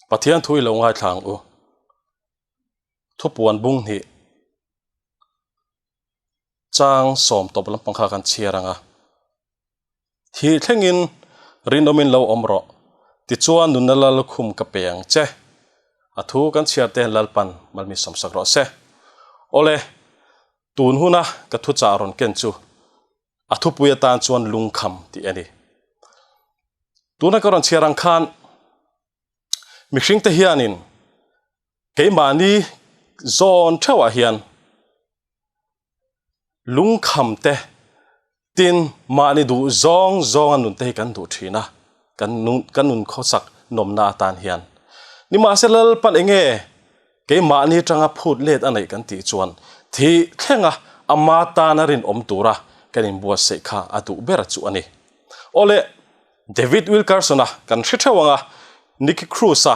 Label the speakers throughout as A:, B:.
A: Pathian thu i lo ngaithla ang u. Thupuan bung hnih chang sawm tawp lampang kha kan chhiar ang a. Thi thlengin rinawmin lo awm rawh, tichuan nunna lalkhum ka pe ang che. A thu kan chhiar te Lalpan malmi sawmsak rawh se. Awle, tun huna ka thuchah rawn ken chu a thupui atan chuan lungkham tih a ni. Tuna ka rawn chhiar ang khan mihringte hianin keimahni zawn theuhah hian lungkham te tin mahni duh zawng zawnga nun te hi kan duh thin a, kan nun kan nun khawsak nawmna atan hian. Nimahsela Lalpan enge Keimahni atanga phut let a neih kan tih chuan thih thlenga ama tana rinawm tura kan inbuatsaih kha a duh ber chu a ni. Awle, David Wilkerson-a kan hre theuh ang a, Nicky Cruz-a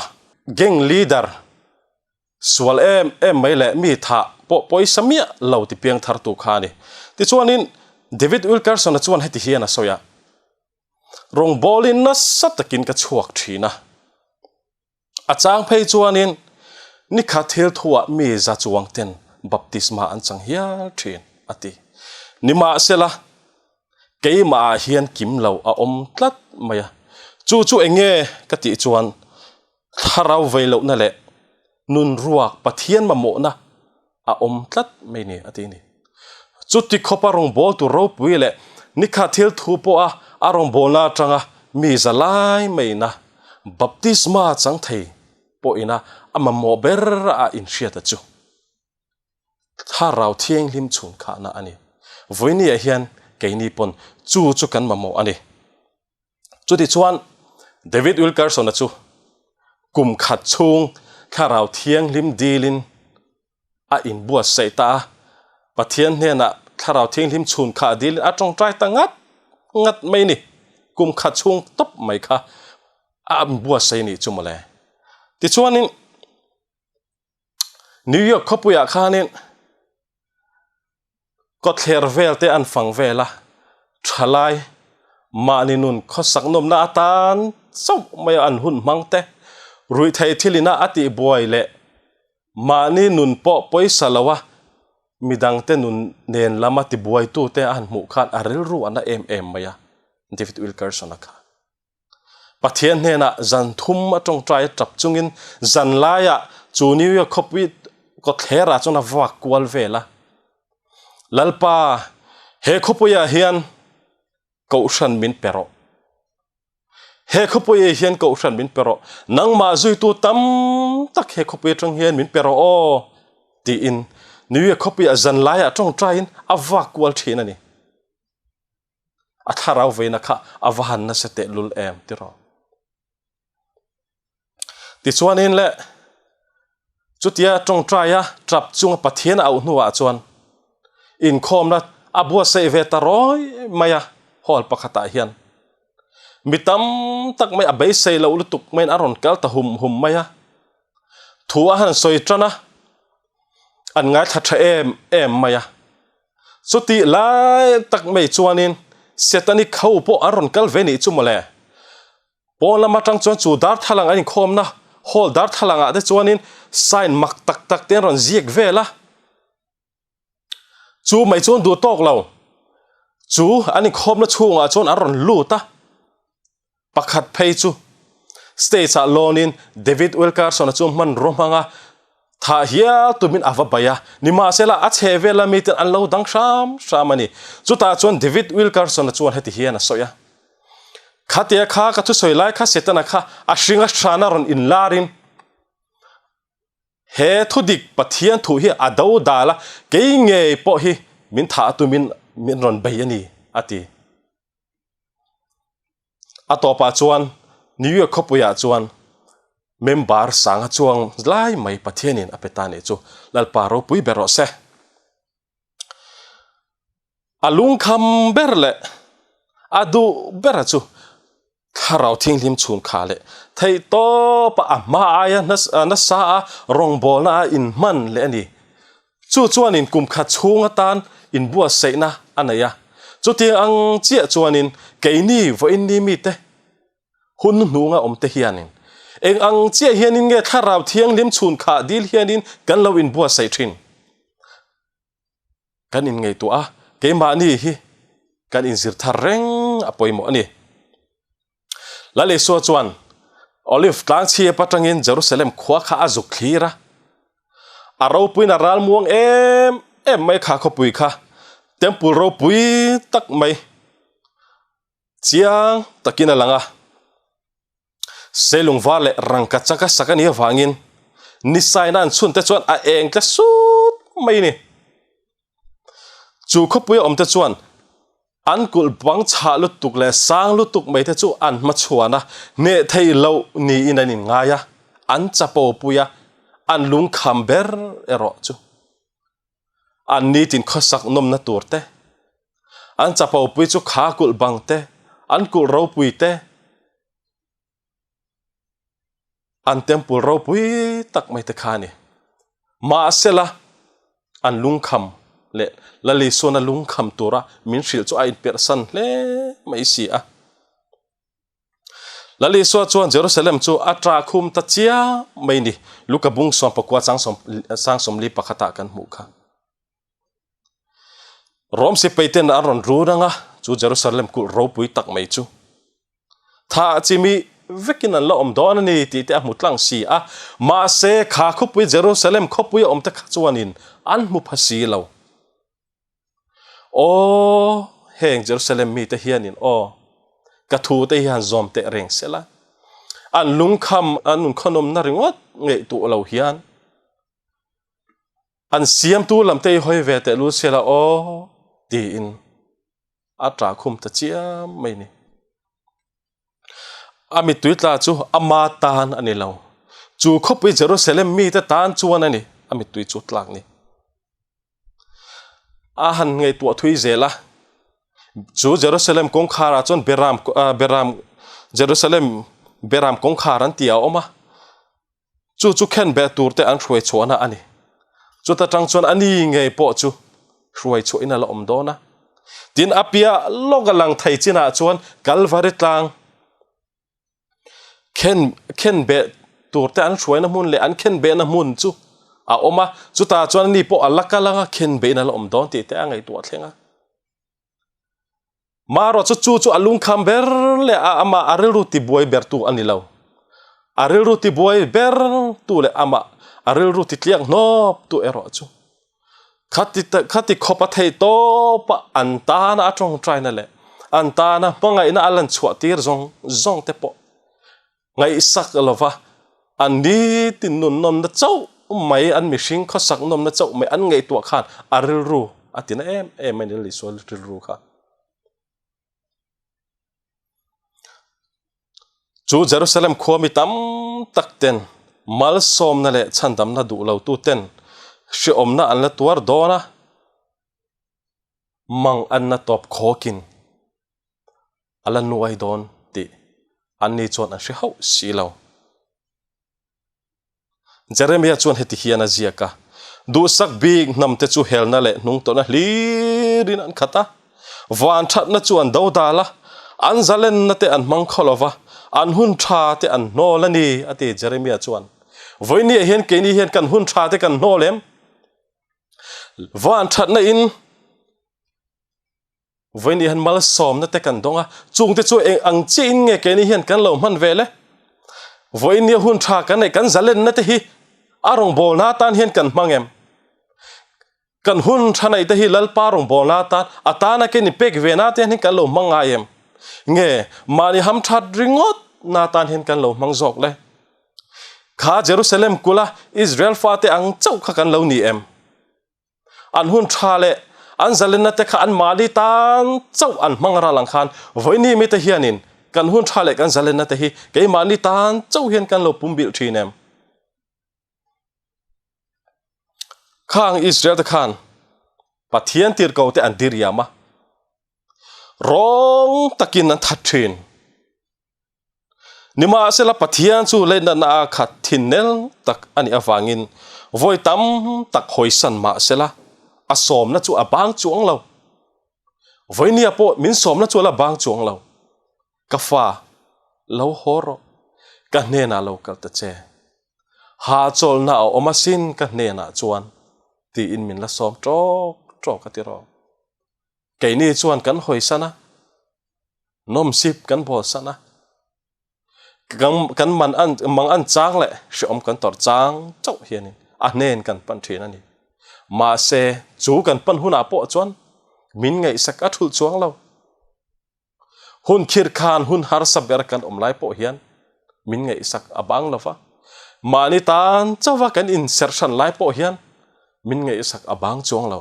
A: gang leader sual em em mai leh mi thah pawh pawisa miah lo ti piang thartu kha a ni. Tichuanin David Wilkerson-a chuan heti hian a sawi a, Rawngbawlin nasa takin ka chhuak thin a. A chang phei chuanin nikhat thil thuah mi za chuang ten baptisma an chang hial thin, a ti. Nimahsela, keimahah hian kim lo a awm tlat mai a. Chu chu eng nge ka tih chuan thlarau vei lohna leh nun ruak Pathian mamawhna a awm tlat mai ni, a ti a ni. Chuti khawpa rawngbawltu ropui leh nikhat thil thu pawha a rawngbawlna atanga mi za lai maina baptisma chang thei pawhina a mamawh ber a inhriata chu Thlarau Thianghlim chhunkhahna a ni. Vawinia hian keini pawn chu chu kan mamawh a ni. Chutichuan David Wilkerson-a chu kum khat chhung Thlarau Thianghlim dilin a inbuatsaih ta a, Pathian hnenah Thlarau Thianghlim chhun kha a dilin a tawngtai ta ngat ngat mai ni. Kum khat chhung tawp mai kha a inbuatsaih nih chu mawle. Tichuanin New York khawpuiah khanin kawtthler vel te an fang vel a, thalai mahni nun khawsak nawmna atan chauh mai a an hun hmang te, ruihtheih thil ina a tihbuai leh mahni nun pawh pawisa lo a midangte nun nen lama tibuaitute a han hmuh khan a rilru a na em em mai a, David Wilkerson-a kha. Pathian hnenah zan thum a tawngtai a tap chungin zan laiah chu New York khawpui kawtthlerah chuan a vak kual vel a. Lalpa, he khawpuiah hian kohhran min pe rawh. He khawpuiah hian kohhran min pe rawh. Nangmah zuitu tam tak he khawpui atang hian min pe rawh aw, tiin New York khawpuiah zan laiah tawngtaiin a vak kual thin a ni. A thlarau veina kha a va han nasa tehlul em tiraw. Tichuanin le chutia tawngtaia tap chunga Pathian a auh hnuah chuan inkhawmna a buatsaih ve ta rawi mai a hall pakhatah hian. Mi tam tak mai a beisei loh lutuk maiin a rawn kal ta hum hum mai a. Thu a han sawi tan a, an ngaithla tha em em mai a. Chutih lai tak mai chuanin Setanic ho pawh an rawn kal ve nih chu mawle. Pawn lam atang chuan chu darthlalang an inkhawmna hall darthlalangah te chuanin sign mak tak tak te an rawn ziak vel a. Chu mai chuan duh tawk lo. Chu an inkhawmna chhungah chuan an rawn lut a. Pakhat phei chu stage ah lawnin David Wilkerson-a chu hmanraw hmanga thah hial tumin a va bai a, nimahsela a chhe vela miten an lo dang hram hram a ni. Chutah chuan David Wilkerson-a chuan heti hian a sawi a, Khatia kha ka thusawi lai kha Setana kha a hringa hrana rawn inlarin he thudik Pathian thu hi a do dal a, kei ngei pawh hi min thah tumin min rawn bei a ni, a ti. A tawpah chuan New York khawpuiah chuan member sanga chuang lai mai Pathianin a pe ta nih chu Lalpa ropui ber rawh se. A lungkham ber leh a duh bera chu Thlarau Thianghlim chhun kha leh theihtawpa a hma aia nasa a rawngbawlna a inhman leh a ni. Chu chuanin kum khat chhung atan inbuatsaihna a nei a. Chutiang ang chiah chuanin keini vawiinni mite hun hnunga awmte hianin Eng ang chiah hianin nge Thlarau Thianghlim chhun khah dil hianin kan lo inbuatsaih thin? Kan inngaihtuah a, keimahni hi kan inzir thar reng a pawimawh a ni. Lal Isua chuan Olive tlang chhiap atangin Jerusalem khua kha a zuk thlir a. A ropuiin a ral muang em em mai kha khawpui kha temple ropui tak mai chiang takin a lang a. Seilung var leh rangka chaka sak a nih avangin nisaina an chhun te chuan a eng tla sut mai a ni. Chu khawpui a awm te chuan an kulh bang chhah lutuk leh sang lutuk mai te chu an hmachhuan a, hneh thei loh niin an inngai a, an chapo pui a, an lungkham ber erawh chu an nitin khawsak nawmna tur te, an chapo pui chu kha kulh bang te, an kulh ropui te, An temple ropui tak mai te kha a ni. Mahsela, an lungkham leh Lal Isuana lungkham tura min hrilh chu a inperhsan hle mai si a. Lal Isua chuan Jerusalem chu a ṭah khum ta chiah mai ni. Luka bung 19 chang 41 pakhatah kan hmuh kha. Rom sipai ten an rawn run anga chu Jerusalem kulh ropui tak mai chu tha chimi vekin an la awm dawn a ni tih te a hmu tlang si a. Mahse, kha khawpui Jerusalem khawpui a awm te kha chuanin an hmu pha si lo. Aw, heng Jerusalem mite hianin aw, ka thu te hi han zawm teh reng sela. An lungkham, an nunkhawnawmna ringawt ngaihtuah lo hian An siamtu lam te i hawi ve teh lul sia la aw tiin a ṭah khum ta chiam mai ni. A mittui tla chu ama tan a ni lo, chu khawpui Jerusalem mite tan chuan a ni a mittui chu tlak ni. A han ngaihtuah thui zel a, chu Jerusalem kawngkhar ah chuan Beram Beram Jerusalem Beram kawngkhar an tih a awm a, Chu chu khenbeh tur te an hruai chhuahna a ni. Chuta tang chuan a ni ngei pawh chu hruai chhuahin a la awm dawn a. Tin, a piah lawk a lang thei chinah chuan Kalvari tlang khen khenbeh tur te an hruaina hmun leh an khenbehna hmun chu a awm a. Chutah chuan a ni pawh a la kal anga khenbehin a la awm dawn tih te a ngaihtuah thleng a. Marawh chu chu chu a lungkham ber leh a amah a rilru tibuai bertu a ni lo. A rilru tibuai bertu leh amah a rilru titliak hnawptu erawh chu khati khati khawp a theih tawpa an tana a tawngtaina leh an tana hmangaihna a lan chhuah tir zawng zawng te pawh Ngaihsak lova an nitin nun nawmna chauh mai, an mihring khawsak nawmna chauh mai an ngaihtuah khan a rilru a tina em em a ni Lal Isua rilru kha. Chu Jerusalem khua mi tam tak ten malsawmna leh chhandamna duh lo tu ten hreawmna an la tuar dawn a, mang anna tawp khawkin a la nuai dawn tih anni chuan an hre hauh si lo. Jeremia chuan heti hian a ziak a, Duhsak bik hnamte chu helna leh hnungtawlhna hlirin an khat a, van thatna chu an dodal a, an zalenna te an hmang khaw lo va, an hun tha te an hnawl a ni, a ti Jeremia chuan. Vawinia hian keini hian kan hun tha te kan hnawl em? Van thatna in Vawiin hian malsawmna te kan dawng a, chungte chu eng ang chiahin nge keini hian kan lo hman ve le? Vawiin nia hun tha kan neih kan zalenna te hi a rawngbawlna atan hian kan hmang em? Kan hun tha neih te hi Lalpa rawngbawlna atan, a tana keini pek ve na te hian kan lo hmang ngai em? Nge mahni hamthat ringawt na atan hian kan lo hmang zawk le? Kha Jerusalem kula Israel fate ang chauh kha kan lo ni em? An hun tha leh an zalenna te kha an mahni tan chauh an hmang ral ang khan vawiini mite hianin kan hun tha leh kan zalenna te hi keimahni tan chauh hian kan lo pumbilh thin em? Khang Israel te khan Pathian tirhko te an diriam a, rawng takin an that thin. Nimahsela Pathian chu leinatna a khat thinnel tak a nih avangin vawi tam tak hawisan mahsela a sawmna chu a bang chuang lo. Vawinia pawh min sawmna chu a la bang chuang lo. Ka fa, lo haw rawh. Ka hnenah lo kal ta che. Hahchawlhna a awm asin ka hnenah chuan tiin min la sawm ṭawk ṭawk a ti rawh. Keini chuan kan hawisan a, nawmsip kan bawlsan a, kan man an mang an chang leh hreawm kan tawrh chang chauh hianin a hnen kan pan thin a ni. Mahse, chu kan pan hunah pawh chuan min ngaihsak a thulh chuang lo. Hun khir khan hun harsa ber kan awm lai pawh hian min ngaihsak a bang lo va, mahni tan chauha kan inserh hran lai pawh hian min ngaihsak a bang chuang lo.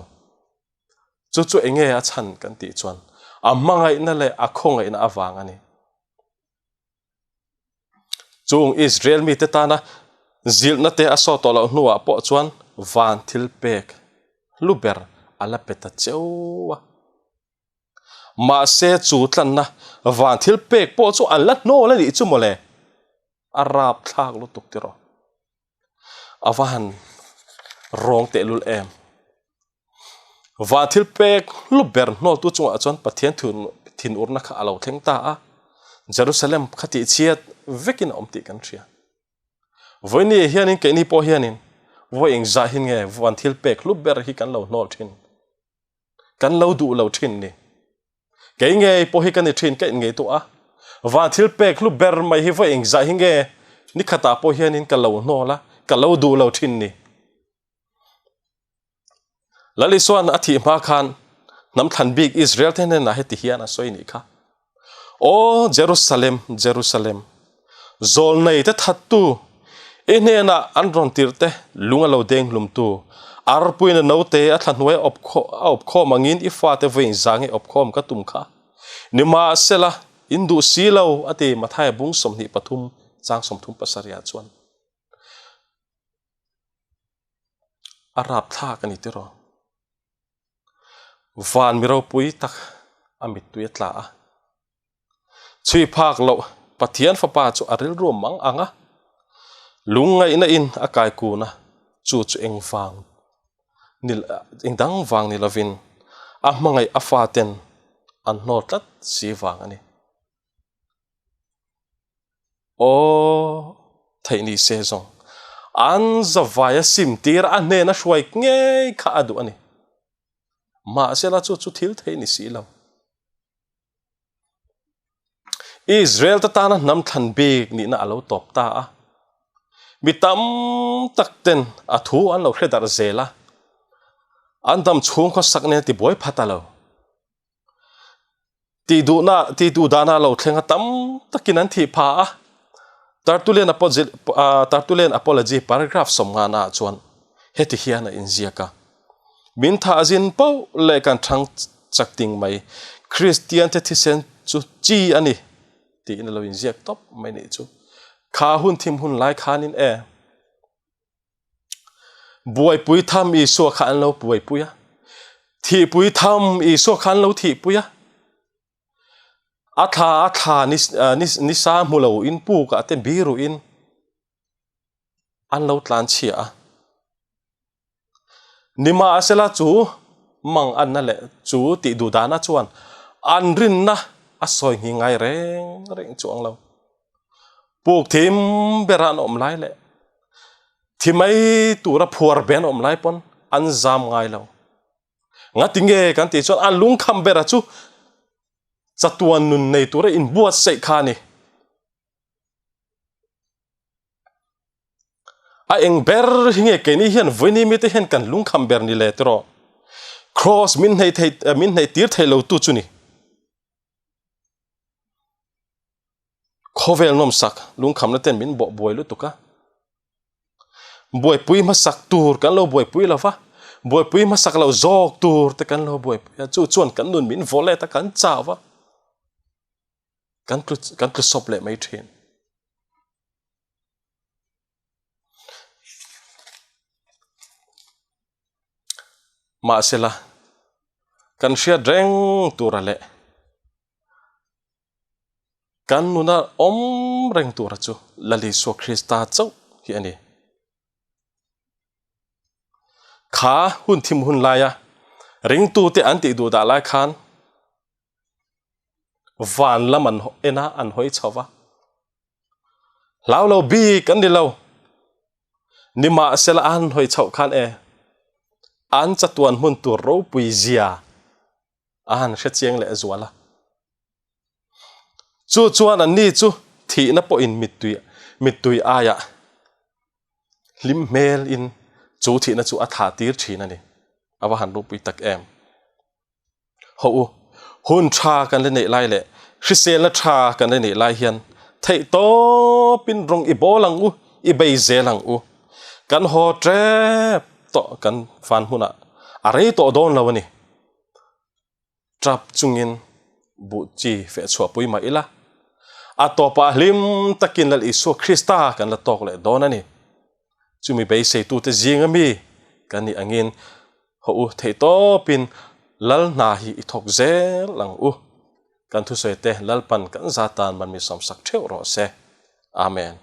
A: Chu chu enge a chhan kan tih chuan a hmangaihna leh a khawngaihna avang a ni. Chung Israel mite tana zilhna te a saw tawh loh hnuah pawh chuan van thil pek hlu ber a la pe ta cheu a. Mahse chu tlanna van thil pek pawh chu an la hnawl a nih chu mawle. A rapthlak lutuk tiraw. A va han rawng tehlul em. Van thil pek hlu ber hnawltu chungah chuan Pathian thinurna kha a lo thleng ta a, Jerusalem kha tihchhiat vekin a awm tih kan hria. Vawiini hianin keini pawh hianin vawi engzah hi nge van thil pek hlu ber hi kan lo hnawl thin, kan lo duh lo thin ni. Kei ngei pawh hi ka ni thin ka inngaihtuah a, van thil pek hlu ber mai hi vawi engzah hi nge nikhatah pawh hianin ka lo hnawl a, ka lo duh lo thin ni. Lal Isua'n a thih hma khan hnam thlan bik Israel te hnenah heti hian a sawi nih kha, Aw Jerusalem, Jerusalem, zawlnei te thattu, i hnenah an rawn tirh te lung a lo deng hlumtu, arpuina naute a thla hnuai a awp khawm angin i fate vawiin zang i awp khawm ka tum kha. Nimahsela, in duh si lo, a ti Mathaia bung 23 chang 37 ah chuan. A rapthlak a ni tiraw? Van mi ropui tak a mittui a tla a. Chhui phak loh Pathian fapa chu a rilru mang ang a, lungngaihna in a kai kun a, chu chu eng vang ni eng dang vang ni lovin a hmangaih a faten an hnawl tlat si vang a ni. Aw, theih ni se zawng. An zavai a sim tir a hnen a hruai ngei kha a duh a ni. Mahsela chu chu thil thei ni si lo. Israel te tana hnam thlan bik nihna a lo tawp ta a. Mi tam tak ten a thu an lo hre darh zel a. An dam chhung khawsak nen a tibuai phat a lo. Tih duhna, tih duh dana lo thleng a tam takin an thih pha a. Tertullian Apology, Tertullian Apology paragraph sawmngana ah chuan heti hian a inziak a, Min thah zin poh leh kan thang chak ting mai, Kristian te thisen chu chi a ni tiin a lo inziak tawp mai nih chu. Kha hun thim hun lai khanin e. Buaipui tham Isua kha an lo buaipui a, thihpui tham Isua kha an lo thihpui a. A thla a thla ni ni ni sa hmu lo in pukah te biruin an lo tlan chhia a. Nimahsela chu mang anna leh chu tih duh dana chuan an rinna a sawi nghi ngai reng reng chuang lo. Puk thim bera an awm lai leh thi mai tura phuar be an awm lai pawn an zam ngai lo. Ngati nge kan tih chuan an lungkham bera chu chatuan nun nei tura inbuatsaih kha a ni. A eng ber hi nge keini hian vawiini mite hian kan lungkham ber ni le tiraw? Kraws min hneih thei min hneih tir thei lo tu chu ni. Khawvel nawmsak lungkhamna ten min bawh buai lutuk a. Buaipui hmasak tur kan lo buaipui lo va, buaipui hmasak lo zawk tur te kan lo buaipui a, chu chuan kan nun min vaw let a, kan chau va, kan tlu kan tlu sawp leh mai thin. Mahsela, kan hriat reng tura leh kan nuna awm reng tura chu Lal Isua Krista chauh hi a ni. Kha hun thim hun laia ringtute an tih duh dah lai khan van lam an en a, an hawi chho va. Hlau lo bik an ni lo. Nimahsela an hawi chhoh khan e, an chatuan hmun tur ropui zia a han hre chiang leh zual a. Chu chuan anni chu thihna pawhin mittui mittui aiah hlim hmel in chu thihna chu a thah tir thin a ni. A va han ropui tak em. Ho u, hun tha kan la neih lai leh hriselna tha kan la neih lai hian theih tawpin rawng i bawl ang u, i bei zel ang u. Kan haw tep tawh kan van hmunah a rei tawh dawn lo a ni. Tap chungin buh chi feh chhuahpui mah ila, a tawpah hlim takin Lal Isua Krista kan la tawk leh dawn a ni. Chumi beiseitute zinga mi kan nih angin haw u theihtawpin Lal hna hi i thawk zel ang u. Kan thusawi te Lalpan kan zatan man mi sawmsak theuh rawh se. Amen.